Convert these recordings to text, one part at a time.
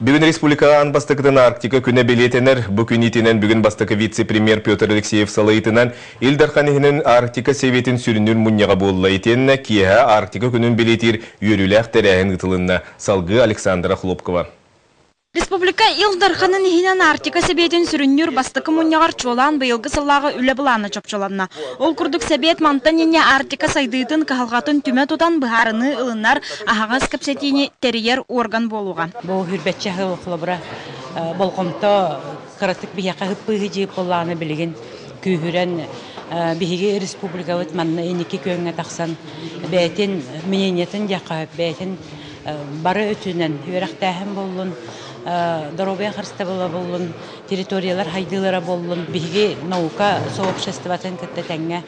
Бүгүн республикаҕа аан бастакытын Арктика күнэ бэлиэтэнэр. Бу күн иитинэн бүгүн бастакы вице-премьер Петр Алексеев салайыытынан Ил Дархан иһинэн Арктика Сэбиэтин сүрүннүүр мунньаҕа буолла. Итиэннэ киэһэ Арктика күнүн бэлиэтиир үөрүүлээх тэрээһин ыытылынна. Салгыы Александра Хлопкова. Республика Ил Дарханын иһинэн Арктика Сэбиэтин сүрүннүүр бастакы мунньаҕар чуолаан быйылгы сыллааҕы үлэ былаана чопчуланна. Ол курдук Сэбиэт мантан инньэ Арктика сайдыытын кыһалҕатын түмэ тутан быһаарыныы ылынар, аһаҕас кэпсэтиини тэрийэр орган буолуоҕа. Бу сүүрбэччэ сыл холобура болҕомто кыратык биһиэхэ ыппыыһы дьип буоллаҕына билигин күүһүрэн биһиги республикабыт манна инники күөҥҥэ тахсан бэйэтин мнениетын диэххэ бэйэтин бары өттүнэн үөрэхтээһин буоллун, доруобуйа харыстабыла буоллун, территориялар хайдыылара буоллун, биһиги наука сообществотын кытта тэҥҥэ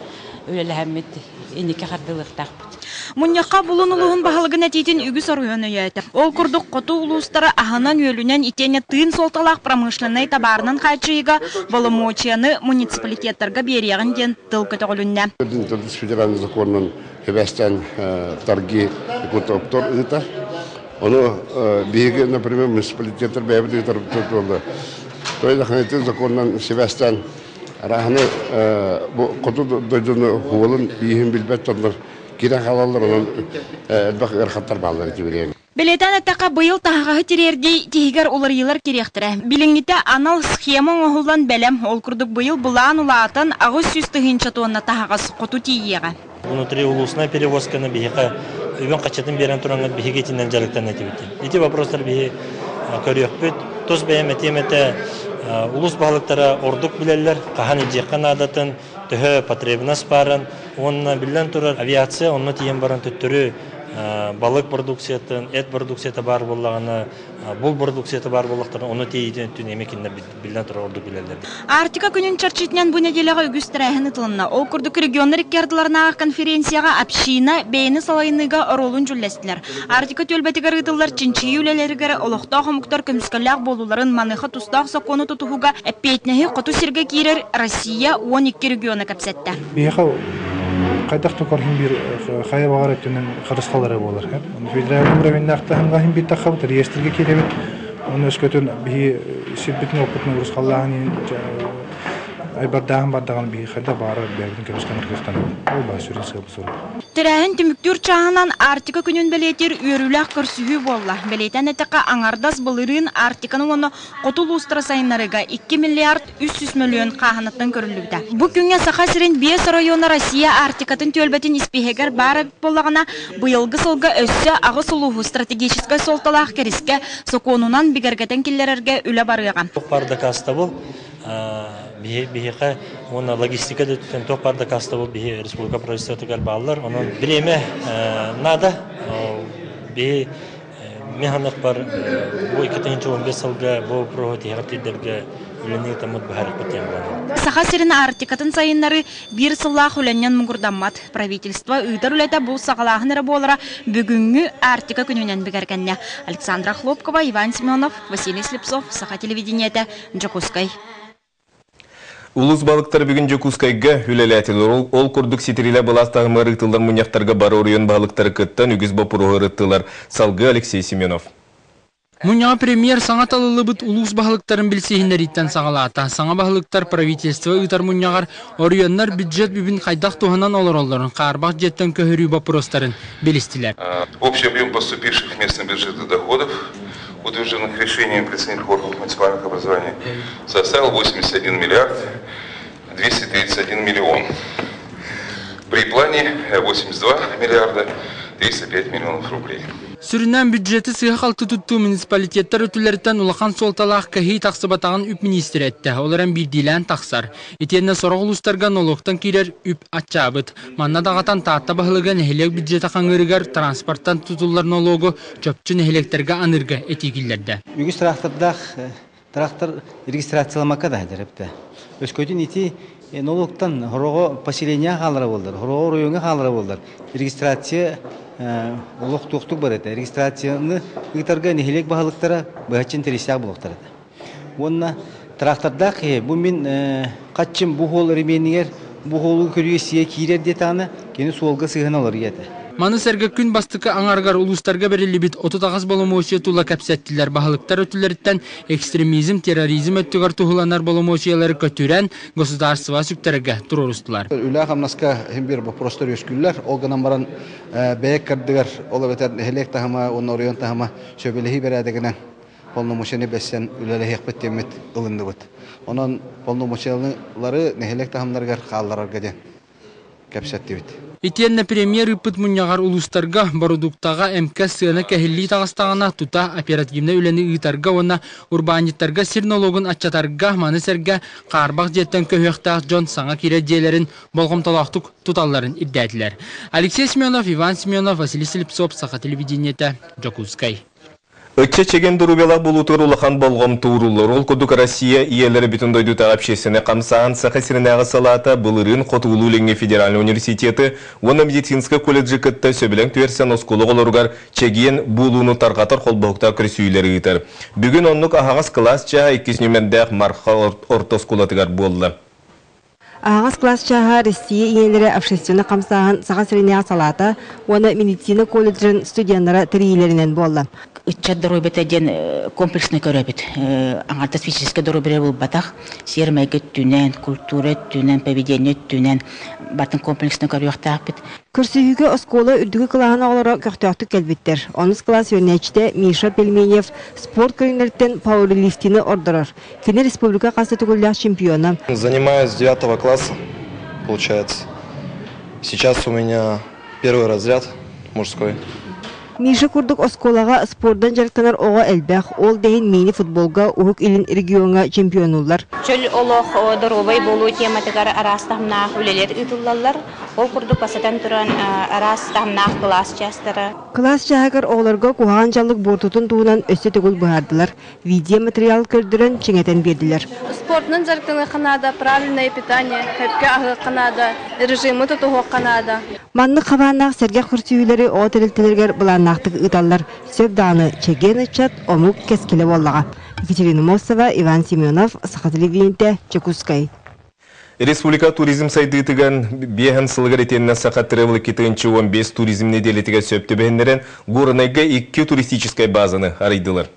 үлэлэһэммит инники хардыылыахтаахпыт. Мунньахха Булун улууһун баһылыгын этиитин үгүс оройуон өйөөтө. Ол курдук хоту улуустара аһынан-үөлүнэн итиэннэ тыын суолталаах промышленнай табаарынан хааччыйыыга боломуочуйаны муниципалитеттарга биэриэҕин диэн тыл көтөҕүлүннэ. Федеральный законунан Хебэстэн торги Якутоптор ыытар. Ону биһиги, например, муниципалитеттар бэйэбит ыытарбыт буолла. Той да законунан сибээстээн арааһыны бу хоту дойдуну хуолун ииһин билбэт дьоннор киирэн хаалаллар, онон элбэх ыарахаттар бааллар ити билиэн. Бэлиэтээн эттэххэ, быйыл таһаҕаһы тириэрдии тиһигэр уларыйыылар кириэхтэрэ. Билиҥҥитэ анал схема оҥоһуллан бэлэм. Ол курдук быйыл былаан улаатан 800 тыһыынча туонна таһаҕас хоту тиийиэҕэ. Внутри улуусная перевозканы биһиэхэ үбүн хаччатын биэрэн тураҥҥыт биһиги итинэн дьарыктана этибит. Ити вопростар биһи көрүөхпүт. Тус бэйэм этиэм этэ, улуус баһылыктара ордук билэллэр, хаһан илдьиэххэ наадатын, төһө потребность баарын уонна биллэн турар авиация онно тиийэн баран төттөрү балык продукциятын, эт продукцията баар буоллаҕына, бул продукцията баар буоллахтарына, ону тиэйиитин өттүн эмиэ кинилэр биллэн турар ордук билэллэр. Арктика күнүн чэрчитинэн бу нэдиэлэҕэ үгүс тэрээһин ыытылынна. Ол курдук регионнар икки ардыларынааҕы конференцияҕа община бэйэни салайыныыга оруолун дьүүллэстилэр. Арктика түөлбэтигэр ыытыллар чинчийии үлэлэригэр олохтоох омуктар көмүскэллээх буолууларын, маныаха тустаах сокуону тутуһууга эппиэтинэһи хоту сиргэ киирэр Россия 12 региона кэпсэттэ. Биһиэхэ хайдах да көрүһүн биир хайа баҕар өттүнэн харысхал эрэ буолар. Федеральный уровеннаах таһымҥа иһин биир таххабыт, реестргэ киирэбит. Оны өскөтүн биһи сирбитин оппутун урусхаллааһын айбардааһын бардаҕын биһи хайдах баҕарар бэйэбитин көмүскэнэр кыахтанабыт. Ол баар сүрүн сыалбыт. Тэрээһин түмүктүүр чааһынан Арктика күнүн бэлиэтиир үөрүүлээх көрсүһүү буолла. Бэлиэтээн эттэххэ, аҥардас былырыын Арктиканы уонна хоту улуустары сайыннарыыга 2 миллиард 300 мөлүйүөн хааһынаттан көрүллүбүтэ. Бу күҥҥэ Саха сирин биэс оройуона Россия Арктикатын түөлбэтин испииһэгэр баар эбит буоллаҕына, быйылгы сылга өссө аҕыс улууһу стратегическай суолталаах кэрискэ сокуонунан бигэргэтэн киллэрэргэ үлэ барыаҕа. Туох баар дакаастабыл биһиэхэ уонна логистика да өттүттэн туох баар дакаастабыл биһи республика правительствотыгар бааллар. Онон бириэмэ наада. Биһи Мин саныахпар, бу 2015 сылга бу боппуруоһу тиһэҕэр тиэрдэргэ үлэни ыытаммыт быһаарыахпыт диэн былааннанар. Саха сирин Арктикатын сайыннарыы биир сыллаах үлэннэн муҥурдаммат. Правительство ыытар үлэтэ бу саҕалааһын эрэ буолара бүгүҥҥү Арктика күнүнэн бигэргэннэ. Александра Хлопкова, Иван Семенов, Василий Слепцов, Саха телевидениетэ, Дьокуускай. Улуус балыктара бүгүн Дьокуускайга үлэлээтилэр. Ол курдук ситирилэ былаас таһымыгар ыытыллар мунньахтарга бары оройуон баһылыктары кыттан үгүс боппуруоһу ырыттылар. Салгыы Алексей Семенов. Мунньаҕа премьер саҥа талыллыбыт улуус баһылыктарын билсиһиннэрииттэн саҕалаата. Саҥа баһылыктар правительство ыытар мунньаҕар оройуоннар бюджет үбүн хайдах туһанан олороллорун хаарбах дьиэттэн көһөрүү боппуруостарын билистилэр. Общий объем поступивших в местные бюджеты доходов, утвержденных решением представителей органов муниципальных образований, составил 81 миллиард 231 миллион. При плане 82 миллиарда 305 миллионов рублей. Сүрүннээн бюджеты сыыһа-халты туттуу муниципалитеттар өттүлэриттэн улахан суолталаах кэһии тахсыбатаҕын үп миниистирэ эттэ. Ол эрэн биирдиилээн тахсар. Итиэннэ сорох улуустарга нолуоктан киирэр үп аччаабыт. Манна даҕатан Таатта баһылыга нэһилиэк бюджета хаҥыырыгар транспортан тутуллар нолуогу чопчу нэһилиэктэргэ аныырга этии киллэрдэ. Үгүс трактордаах трактор регистрацияламакка да сылдьар эбитэ. Өскөтүн ити нолуоктан хороҕо поселение хаалара буоллар, хороҕо оройуоҥҥа хаалара буоллар, регистрация олох туохтук бар этэ. Регистрацияны ыытарга нэһилиэк баһылыктара быһаччы интэриэстээх буолуохтар этэ. Уонна трактордаах киһи бу мин хаччым бу суол ремиэнигэр бу суолу көрүү сиэ киирэр диэтэҕинэ кини суолга сыһан олоруйа этэ. Маны сэргэ күн бастакы аҥарыгар улуустарга бэриллибит 38 боломуочуйа тула кэпсэттилэр. Баһылыктар өттүлэриттэн экстремизм, терроризм өттүгэр туһуланар боломуочуйалары көтүрэн, государство сүктэрэргэ туруорустулар. Үлэ-хамнаска иһин биир боппуруостар үөскүүллэр. Ол гынан баран бэйэ кырдыгар, ол эбэтэр нэһилиэк таһыма уонна оройуон таһыма сөбүлэһии бэрээдэгинэн полномочияны бэссэн үлэлэһиэхпит диэммит ылынныбыт. Онон полномочиялары нэһилиэк таһымнарыгар хаалларарга диэн кэпсэттибит. Итиэннэ премьер ыыппыт мунньаҕар улуустарга бородууктаҕа эмкэ сыана кэһиллии таҕыстаҕына тута оперативнай үлэни ыытарга уонна урбаанньыттарга сир нолуогун аччатарга, маны сэргэ хаарбах дьиэттэн көһүөхтээх дьон саҥа киирэр дьиэлэрин болҕомтолоохтук туталларын ирдээтилэр. Алексей Семенов, Иван Семенов, Василий Слепцов, Саха телевидениетэ, Дьокуускай. Ыччат чэгиэн доруобуйалаах буолуутугар улахан болҕомто ууруллар. Ол курдук Россия ийэлэрэ бүтүн дойдутааҕы общественнай хамсааһын Саха сиринээҕи салаата былырыын Хотугулуу-Илиҥҥи федеральнай университеты уонна медицинскэй колледжы кытта сөбүлэҥ түһэрсэн оскуола оҕолоругар чэгиэн буолууну тарҕатар холбоһуктаах көрсүһүүлэри ыытар. Бүгүн оннук аһаҕас кылаас чааһа иккис нүөмэрдээх Марха орто оскуолатыгар буолла. Аһаҕас кылаас чааһа Россия ийэлэрэ общественнай хамсааһын Саха сиринээҕи салаата уонна медицина колледжын студеннара тэрийиилэринэн буолла. Ыччат доруобуйата диэн комплексно көрөбүт. Аҥардас физическэй доруобуйа буолбатах, сиэр-майгы өттүнэн, культура өттүнэн, поведение өттүнэн батын комплексно көрүөхтээхпит. Көрсүһүүгэ оскуола үрдүкү кылааһын оҕолоро көхтөөхтүк кэлбиттэр. Онус кылаас үөрэнээччитэ Миша Пельменев спорт көрүҥнэриттэн пауэрлифтины ордорор. Кини республика хас да төгүллээх чемпиона. Занимаюсь с девятого класса, получается. Сейчас у меня первый разряд мужской. Миша курдук оскуолаҕа спордан дьарыктанар оҕо элбэх, ол да иһин мини-футболга Уһук Илин региоҥҥа чемпионуллар. Чөл олох доруобай буолуу тематыгар араас таһымнаах үлэлэр ыытыллаллар. Ол курдук бастатан туран араас таһымнаах кылаас чаастара. Кылаас чааһыгар оҕолорго куһаҕан дьаллык буортутун туһунан өссө төгүл быһаардылар. Видеоматериал көрдөрөн чиҥэтэн биэрдилэр. Спортунан дьарыктаныахха наада, правильное питание, сөпкө аһыахха наада, режимы тутуһуохха наада. Маннык хабааннаах сэргэх көрсүһүүлэри оҕо тэрилтэлэригэр былааннаахтык ыыталлар. Сөп даҕаны чэгиэн ыччат омук кэскилэ буоллаҕа. Екатерина Мосова, Иван Семенов, Саха телевидениетэ, Дьокуускай. Республика туризм сайдыытыгар биэһэн сылыгар итиэннэ Саха Travel 2015 туризм нэдиэлэтигэр сөп түбэһиннэрэн Горнайга икки туристическай базаны арыйдылар.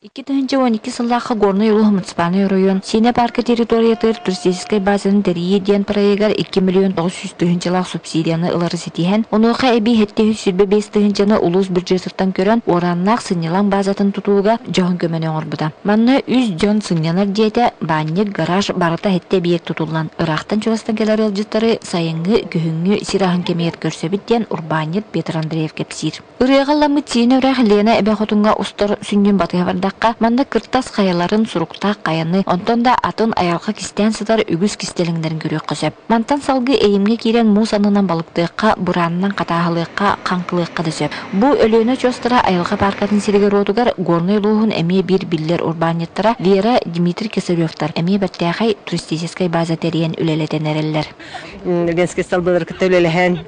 2012 сыллаахха Горнай улууһа муниципальнай оройуон Сиинэ парка территориятыгар туристическай базаны тэрийии диэн проегар 2 миллион 900 тыһыынчалаах субсидияны ылары ситиһэн, онуоха эбии 725 тыһыынчаны улуус бюджетыттан көрөн, уорааннаах сынньалаҥ базатын тутууга дьоһун көмөнү оҥорбута. Манна үс дьон сынньанар дьиэтэ, баанньык, гараж барыта сэттэ эбийиэк тутуллан, ыраахтан-чугастан кэлэр ыалдьыттары сайыҥҥы, күһүҥҥү сир аһын кэмигэр көрсөбүт диэн урбаанньыт Петр Андреев кэпсиир. Ырыаҕа ылламмыт Сиинэ үрэх Лена эбэ хотуҥҥа устар сүнньүн батыһа бардахха, манна кыртас хайаларын, суруктаах хайаны, онтон да атын айылҕа кистээн сытар үгүс кистэлэҥнэрин көрүөххэ сөп. Мантан салгыы Эйимҥэ киирэн муус аннынан балыктыахха, бураанынан хатааһылыахха, хаҥкылыахха да сөп. Бу Өлүөнэ очуостара айылҕа пааркатын сиригэр-уотугар Горнай улууһун эмиэ биир биллэр урбаанньыттара Вера, Дмитрий Кисаревтар эмиэ бэртээхэй туристическай база тэрийэн үлэлэтэн эрэллэр. Ленскэй столбылары кытта үлэлэһэн,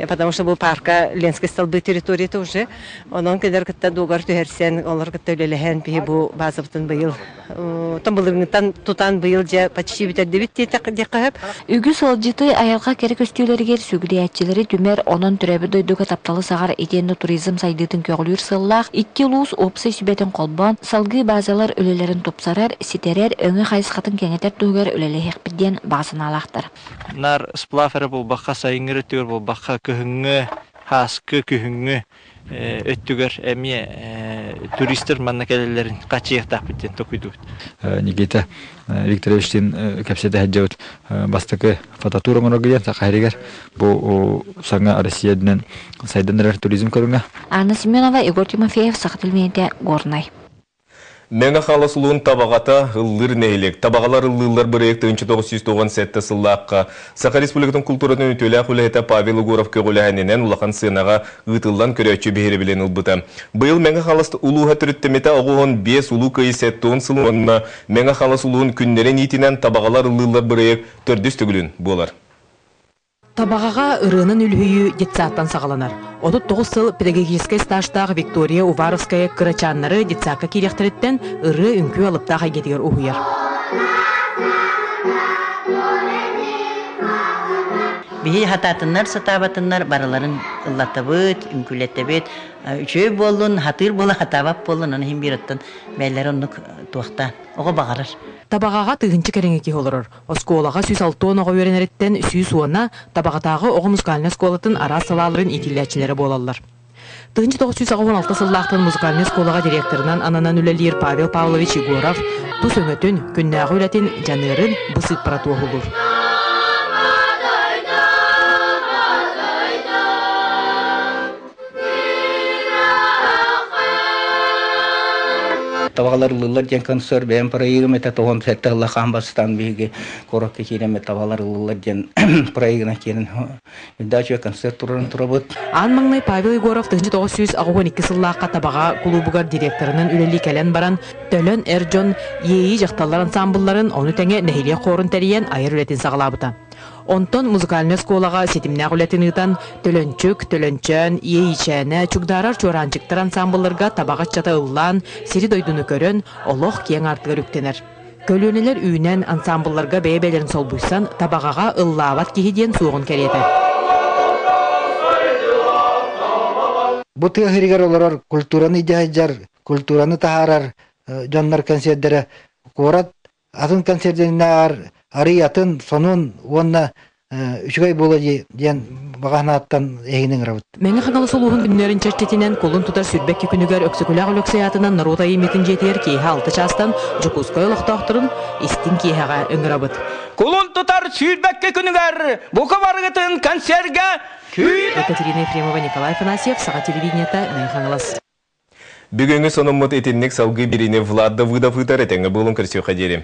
потому что бу парка Ленскэй столбы территорията уже. Онон кинилэр кытта дуогар түһэрсэн, олор кытта үлэлэһэн биһи бу базабытын быйыл Оттон былырыҥҥыттан тутан быйыл дьэ почти бүтэрдибит диэххэ сөп. Үгүс ыалдьыты айылҕа кэрэ көстүүлэригэр сүгүрүйээччилэри түмэр, онон төрөөбүт дойдуга тапталы саҕар итиэннэ туризм сайдыытын көҕүлүүр сыаллаах икки улуус уопсай сүбэтин холбоон, салгыы базалар үлэлэрин тупсарар, ситэрэр, өҥө хайысхатын кэҥэтэр туһугар үлэлэһиэхпит диэн баҕа санаалаахтар. Наар сплав эрэ буолбакка, сайыҥҥы эрэ өттүгэр буолбакка, кыһыҥҥы, һааскы, күһүҥҥү өттүгэр эмиэ туристар манна кэлэллэрин хаччыйыахтаахпыт диэн толкуйдуубут. Никита Викторовичтыын кэпсэтэ сылдьабыт бастакы фототур оҥорорго диэн Саха сиригэр бу саҥа Россия үрдүнэн сайдан эрэр туризм көрүҥэ. Анна Семенова, Егор Тимофеев, Саха телевидениетэ, Горнай. Мэҥэ Хаҥалас улууһун Табаҕата ыллыыр нэһилиэк. Табаҕалар ыллыыллар бырайыак 1997 сыллаахха Саха Республикатын култууратын үтүөлээх үлэһитэ Павел Егоров көҕүлээһининэн улахан сыанаҕа ыытыллан көрөөччү биһирэбилин ылбыта. Быйыл Мэҥэ Хаҥалас улууһа төрүттэммитэ 95 Улуу Кыайыы 70 сылын уонна Мэҥэ Хаҥалас улууһун күннэрин иитинэн Табаҕалар ыллыыллар бырайыак төрдүс төгүлүн буолар. Табаҕаҕа ырыанан үлүһүйүү детсадтан саҕаланар. 39 сыл педагогическай стажтаах Виктория Уваровская кырачааннары детсадка киириэхтэриттэн ырыа-үҥкүү алыптаах эйгэтигэр уһуйар. Биһи хатаатыннар сатаабатыннар барыларын ыллатабыт, үҥкүүлэтэбит. Үчүгэй буоллун, хатыыр буола хатаабат буоллун, аны иһин биир оттон бэйэлэрэ оннук туохтаан оҕо баҕарар. Табаҕаҕа тыһыынча кэриҥэ киһи олорор. Оскуолаҕа 160 оҕо үөрэнэриттэн 110-а Табаҕатааҕы оҕо музыкальнай оскуолатын араас салааларын иитиллээччилэрэ буолаллар. 1986 сыллаахтан музыкальнай оскуолаҕа директорынан ананан үлэлиир Павел Павлович Егоров тус өҥөтүн, күннээҕи үлэтин, дьаныарын бу сыыппара туоһулуур. Табалар ылыллар диэн концерт бэйэм проегым этэ тоҕон сэттэ ыла хаан бастаан биһиги куоракка киирэн табалар ылыллар диэн проегынан киирэн Дача концерт турарын турабыт. Аан маҥнай Павел Егоров 1982 сыллаахха Табаҕа кулуубугар директорынан үлэлии кэлэн баран, Төлөн эр дьон Иэйии дьахталлар ансаамбылларын, ону тэҥэ нэһилиэк хуорун тэрийэн айар үлэтин саҕалаабыта. Онтон музыкальнай оскуолаҕа ситимнээх үлэтин ыытан, Төлөнчүк, Төлөнчөөн, Иэйиичээнэ, Чугдаарар чуораанчыктар ансаамбылларга табаҕа ыччата ыллаан, сири-дойдуну көрөн, олох киэҥ аартыгар үктэнэр. Көлүөнэлэр үүнэн, ансаамбылларга бэйэ-бэйэлэрин солбуйсан, табаҕаҕа ыллаабат киһи диэн суоҕун кэриэтэ. Бу тыа сиригэр олорор культураны дьаһайдьар, культураны таһаарар дьоннор кэнсиэрдэрэ куорат атын кэнсиэрдэринээҕэр арый атын, сонун уонна үчүгэй буола диэн баҕа санааттан эһигини ыҥырабыт. Мэҥэ Хаҥалас улууһун күннэрин чэрчитинэн кулун тутар 22 күнүгэр Өксөкүлээх Өлөксөй аатынан норуот айымньытын дьиэтигэр киэһэ 6 чаастан Дьокуускай олохтоохторун истиҥ киэһэҕэ ыҥырабыт. Кулун тутар 22 күнүгэр бука барыгытын концерга Екатерина Ефремова, Николай Афанасьев, Саха телевидениета, Мэҥэ Хаҥалас. Бүгүҥҥү сонуммут итинник салгыы бириини Влад Давыдов ыытар этэҥҥэ буолун көрсүөххэ диэри.